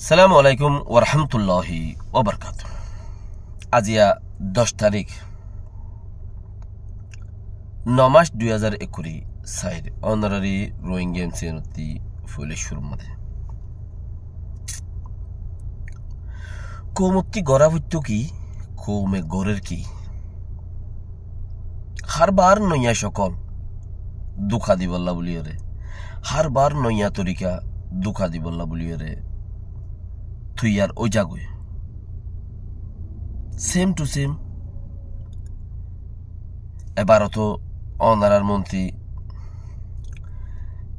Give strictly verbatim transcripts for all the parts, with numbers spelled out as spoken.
Assalamu alaikum wa rahmatullahi wa barakatuh. Aziya doc tarík, no mac dui házar ekkuri sair, onorari Rohingya M C N ottí foila cúrur mazé. Koumottí gorá foittó ki, koume gorér ki? Hár bar noiya cokol dúka dibolla buliyóre, hár bar noiya torika dúka dibolla buliyóre toiyar ói zagói. Same to same. Ebar to onorar montí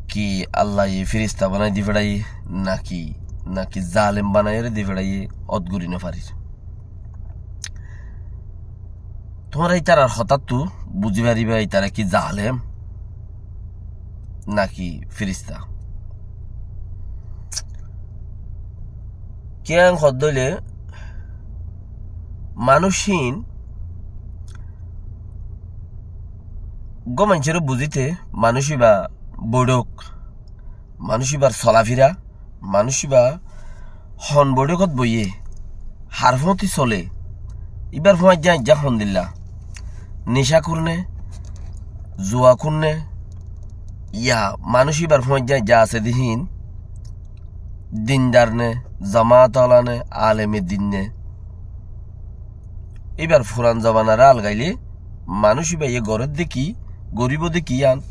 ki Allaye firista banai di feçaiye naki, naki zalem banaiyóre di feçaiye, ót gorí no farir. Tuáñra ítarar hotáttu buzí faribá, ítara ki zalem naki firista. Kiyá hoddé óile, manúic hín uggwá maincóre buzíte, manúic íba boiçók, manúic íbar solafira, manúic íba hon boiçókot boiyé, har fúañti solé, íbar fúañijja aijja hondilla, nicá kúr né, zua kúr né, ya manúic íbar fúañijja aijja asé de hín, dindar né, zamaat ola né, aleme din né. Íbar furan zobanaré algailé, manúic íbaye gorédde ki, goríbou de ki yían,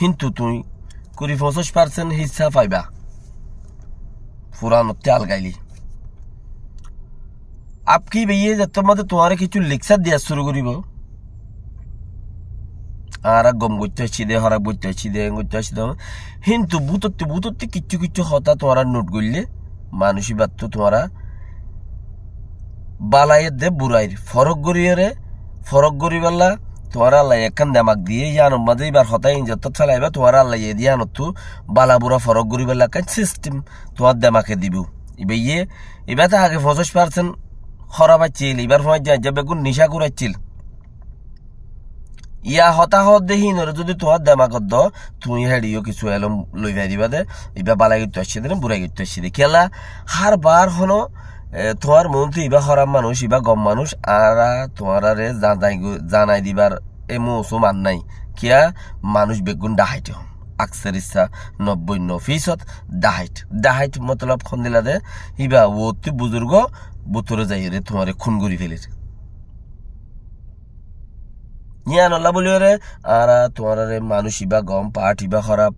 híntu tuñí kuri foñsíc parsent hissá faibá. Furanottí algailé. Abki íbaye zettór mazé tuáñre kissú lekcár diya cúru goríbou. Añára gom goittó aiccí dé, hóraf goittó aiccí dé, en goittó aiccí dé. Híntu bútottí, bútottí kiccú kiccú hotá tuáñra note goillé, manúic íbattú tuáñra bálair de burair forók goríyoré, forók goríbolla tuáñra Allaye ekkán demak diyé, yíanor mazé íbar hotá hín zettót felaibá, tuáñra Allaye de yíanottú bála bura forók goríbolla ekkán sistem tuáñr demake dibou. Íbaye, íba to age foñsíc parsent hóraf accíl, íbar fúañijja aijja beggún nicá kúr accíl. Yá hotá hoódde híinoré zodi tuáñr demakot do, tuñí héçe yó kissú elóm loi faribá de, ibá bálai goittó aiccé dé né, burai goittó aiccé dé. Kiyólla, hár bar honó, e, tuáñr moóntu ibá hóraf manúic, ibá gom manúic, añára tuáñráre zanai go-, zanai dibar e moósum ar nái. Kiyá, manúic beggún dhahait. Aksar issá nobboi no fisót dhahait. Dhahait motolob hondilla de, ibá uottú buzurgó bútore zaiyóre tuáñre kún gorí féler. Yíanolla bóliyoré, añára tuáñráre manúic ibá gom, path ibá hóraf,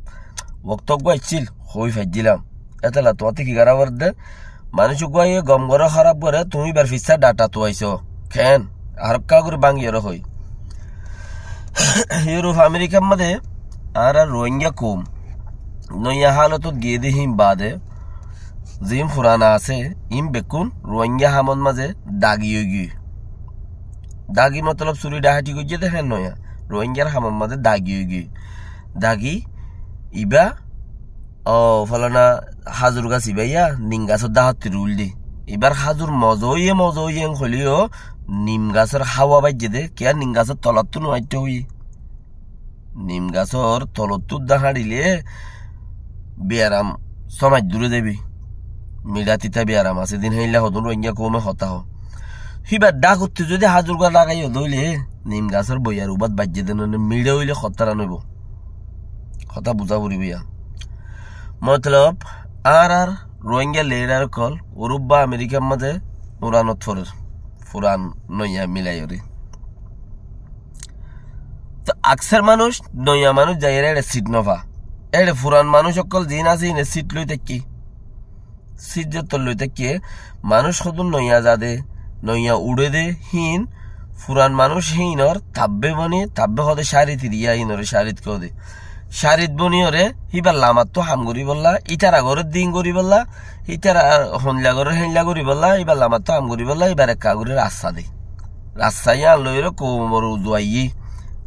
wokto uggúa aiccíl, hoói faijjílam. Étella tuáñttú ki gorá foredde? Manúic uggúaye gom goré, hóraf goré, tuñí ibár fissá dhata tuaisó. Keén? Arokká gorí báñgiyoré hoói. Yuruf Amerikar mazé añára Rohingya koum noiya hálotot giyé dé híin baade, ziín furana asé, iín bekkún Rohingya hámot mazé dagi óigiyoi. Dagi motolob suri dhaháti goijjé dé héen noó, Rohingyar hámot mazé dagi óigiyoi. Dagi ibá, ó, folana házur gas ibá yá, nim gasór dháhattú ruúil dé. Ibár házur moza óiye, moza óiye en hoilé yó, nim gasór háwa baijjé dé, kiyá nim gasór tolottú nuaitthá óiye. Nim gasór tolottú dháhañçilé biyaram sómait dúre zaibi. Miçá tita biyaram asé dé híin, héilla hodún Rohingya koume hotá hoó. Híbar dhákottú zodi házur gas lagaiyó dé óile, nim gasór boiyar ubát baijjé dé noó, miçá óile hotá noóibo. Hotá buzá foribó yá. Motolob, añárar Rohingya lidar ókkol Urup ba Amerikar mazé uranot forer. Furan noiya milaiyoré. Toh aksar manúic, noiya manúic zaiyóre éçe sit nofa. Éçe furan manúic ókkol ziín asé híine sit loi táikke. Sit zettót loi táikke, manúic hodún noiya za dé, noiya uçé dé, híin furan manúic híinor tabbe boni, tabbe hoó dé cárit iriya, híinoré cárit hoó dé. Cárit boniyoré, híbar lamattú ham goríbolla, ítara gorédde híin goríbolla, ítara hondilla gorér héndilla goríbolla, íbar lamattú ham goríbolla, íbar ekká gorí rasta dé. Rasta yían loiyóre koumor uzu aiyé.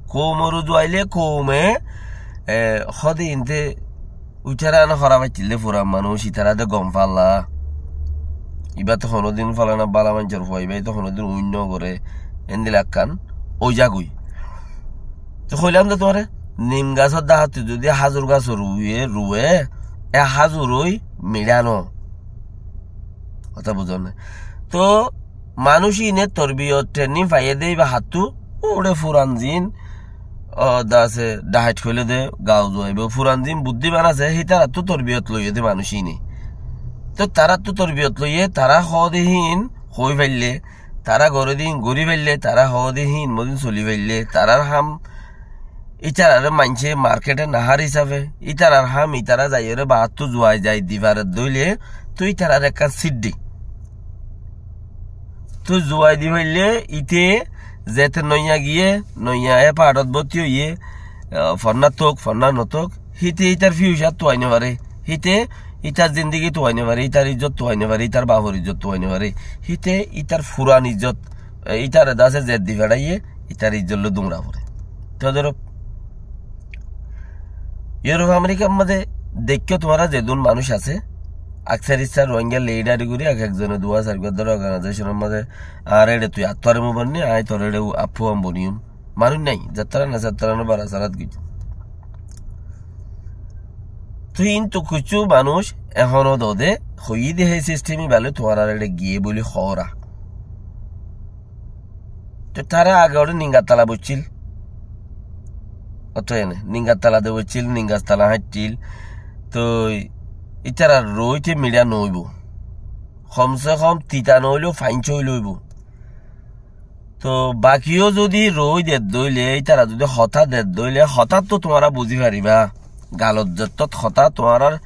Koumor uzu ailé koume, e, hoó dé inte ítara ene hóraf accíl dé furan manúic, ítara dé gom falla. Ibá to honódin folana bála maincór fua, ibá to honódin uin nogoré. Endilla ekkán ói zagói. Toh hoilam dé tuáñre, nim gasór dháhattú zodi házur gas ruwe, ruwe, e házur ói miçá noó. Hotá buzón né? Toóu manúic íine torbiyot, training faiyé dé íba hattú, uçé furan zin, ó, de asé, dhahait hoilé dé, gau zuaibóu, furan zin buddíman asé, hítarattú torbiyot loiyé dé manúic íine. Toóu taráttu torbiyot loiyé, tará hoóde híin hoói faillé, tará goréde híin gorí faillé, tará hoóde híin modin soli faillé, tarár ham ítararé maincé markéte nahár hísafe, ítarar ham ítara zaiyóre baattú zuai zai di fare dóile, toóu ítarar ekkán síddi. Toóu zuai di faillé, íte zete noiya giyé, noiya e paçot bótti óiye, ah, fonná tók, fonná notók, híte ítar fiucar tuwai nofaré, híte ítar zindigi tuwai nofaré, ítar izzot tuwai nofaré, ítar bafor izzot tuwai nofaré, híte ítar furan izzot, e, ítare de asé zet di feçaiyé, ítar izzot loi duñra foré. Toóu dóro, Iurof Amerikar mazé deikkó tuáñra zedún manúic asé, aksar issá Rohingya lidari gorí ek ek zone duwá sairgúa dóro organaizéconor mazé, añáre eçé tui attú aram bonni, aññí toré eçé affúan boniyum. Manúic nái, zettára nái, zettára nái, bara sarat goijjé. Tui kintu kissú manúic ehóno dode, hoiyí de hé sistem íba loi tuáñrar eçé giyé buli hoóra. Te tará age óre Ningattala boiccíl. Ótoene, Ningattala de boiccíl, Ningattala háñiccíl. Toi ítarar roóite miçá noóibou. Hom se hom tita noóileu fainc óile óibou. Toi bakiyó zodi roói dedde óile, ítara zodi hotá dedde óile, hotáttu tuáñra buzí faribá. Galot zettót hotá tuáñrar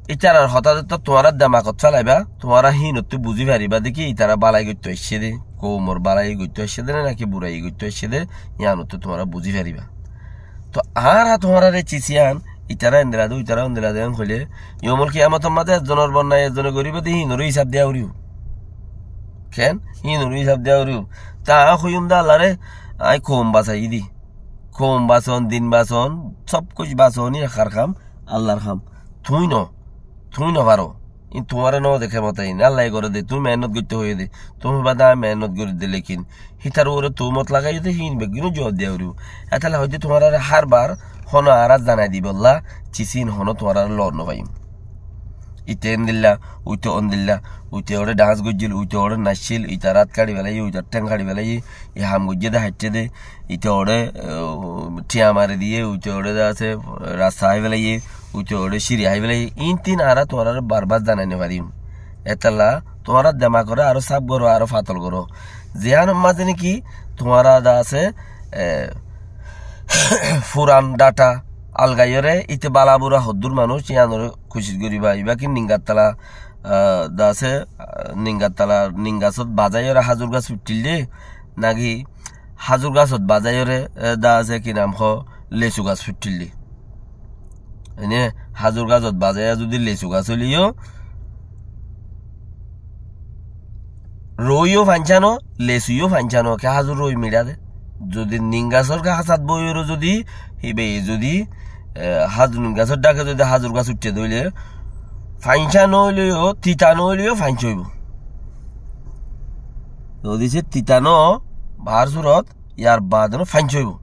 Ítarar hotá zettót tuáñra demakot félaiba, tuáñra híinottú buzí faribá de ki ítara bálai goittó aiccé dé, koumor bálai goittó aiccé dé né náki burai goittó aiccé dé, yíanottú tuáñra buzí faribá. Toi añára tuáñrare cis yían, ítara endilla de, ítara ondilla de yían hoilé, yomul kiyamotor mazé ezzonor bonnai ezzone goríbo de híinoré hísab diya foribó. Ken? Híinoré hísab diya foribó. Toi aññí hoiyúm de Allaré, aññí koum basaiyí dé. Koum bason, din bason, sob kuc bason, yí ekkán ham, Allar ham. Tuñí no, tuñí no faro. Ín tuáñre no de kemota ín, Allaye goré dé, tuñí mehénnot goittó hoiyé dé, tuñí bade aññí mehénnot gorí dé, lekin hítar uore tuhumot lagaiyó dé, híin beggúne juwab diya foribó. Étella hoiyé dé tuáñrare hár bar hono añára zanai dibolla, cis ín hono tuáñrare loor no faiyum. Íte endilla, uite ondilla, uite uore dhans goijjíl, uite uore naiccíl, itar át kaçi felaiyé, itar théng kaçi felaiyé, e ham goijjé dé, haiccé dé, ite uore, eh, thiañ mari diyé, uite uore de asé, rasta hái felaiyé, uite uore círi hái felaiyé. Ín tin añára tuáñrare bar bar zanai no farim. Étella tuáñra demak ore aró saf goró, aró fatol goró. Ziyánor mazé niki tuáñra de asé, eh, furan dhata algaiyóre, íte bála bura hoddúr manúic, yíanor kucíc goríba. Ibá ki Ningattala, ah, de asé, ah, Ningattala, Ningasót bazaiyóre házur gas fuitthíl dé, náki házur gasót bazaiyóre, eh, de asé ki nam hoó, lesu gas fuitthíl dé. Ene házur gasót bazaiya zudi lesu gas óileyó, roóiyo fañcá no, lesuyó fañcá no, ke házur roói miçá dé. Zudi Ningasór gasót boiyóre zudi, híba zudi, eh, házur Ningasór dháke zudi házur gas uiththé dé óile, fañcá no óileyó, tita no óileyó fañcá óibo. Zudi se tita no, bahár surot, yar baade no fañcá óibo.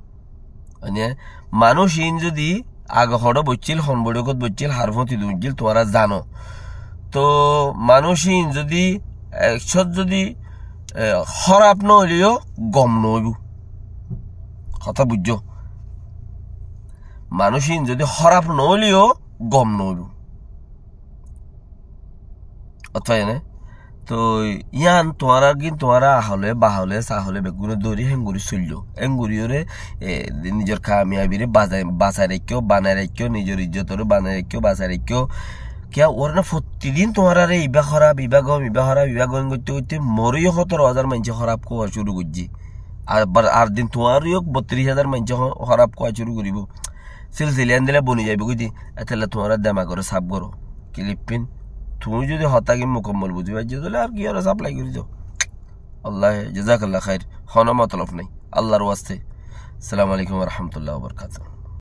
Mane, manúic ín zudi age hoçé boiccíl, hon boiçókot boiccíl, har fóti duñijjíl, tuáñra zano. Toóu manúic ín zudi ekcót zudi, e, hóraf no óileyó gom no óibo. Hotá buijjó? Manúic ín zudi hóraf no óileyó gom no óibo. Ótfai né? Toi yían tuáñrar gín tuáñra ahole, bahole, sahole beggúne dóri héngorí soilló. Héngoríyoré, e, nizor kamiyabiré bazai, basai raikkó, banai raikkó, nizor ijjotoré banai raikkó, basai raikkó. Kiyá uore ná fottidin tuáñraré ibá hóraf, ibá gom, ibá hóraf, ibá gom goitté goitté moré yó hótoro házar maincé hóraf kówa cúru goijjé. Ar bar, ar din tuáñré yó bottiríc házar maincé hó-, hóraf kówa cúru goríbo. Silsila endilla boni zaibói goi dé, étella tuáñra demak ore saf goró. Kilippin, tuñí zudi hotá gín mukammol buzí faijjó, tóile ar ki ore saplai gorí do. Wallahi, jazakallah khair. Hono motolob nai. Allar waste. Assalamu alaikum wa rahmatullahi wa barakatuhu.